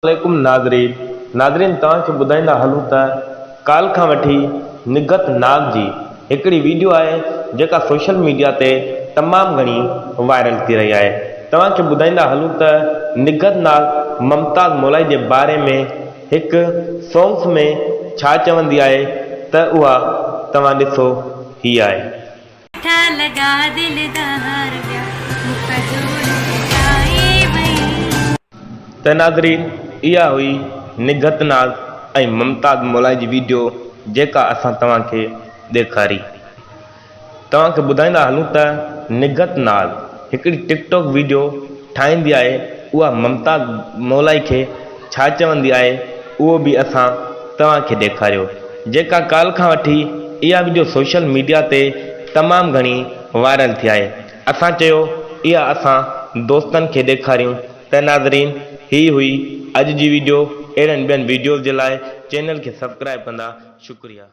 عليڪم ناظرين ناظرين توهان کي ٻڌائيندا هلون ته ڪالهه کان وٺي نگهت ناز جي هڪڙي ويڊيو آهي جيڪا سوشل ميڊيا تي تمام گهڻي وائرل ٿي رهي آهي توهان کي ٻڌائيندا هلون ته نگهت ناز ممتاز مولائي جي باري ۾ هڪ سونگس ۾ ڇا چوندي آهي ته اها توهان ڏسو هي آهي. مٺا لڳا دلدار ٻيا مون کان جوڙ ٽٽائي وئين. ته ناظرين اها هئي نگهت ناز ۽ ممتاز مولائي جي ويڊيو جيڪا اسان توهان کي ڏيکاري. توهان کي ٻڌائيندا هلون ته نگهت ناز هڪڙي ٽڪ ٽاڪ ويڊيو ٺاهيندي آهي اها ممتاز مولائي کي ڇا چوندي آهي اهو به اسان توهان کي ڏيکاريو جيڪا ڪالهه کان وٺي اها وڊيو سوشل ميڊيا تي تمام گهڻي وائرل ٿي آهي اسان چيو اها اسان دوستن کي ڏيکاريون ته ناظرين هي هئي اڄ جي وڊيو اهڙن ٻين وڊيوز جي لاء چينل کي سبڪرائب ڪندا شڪريه.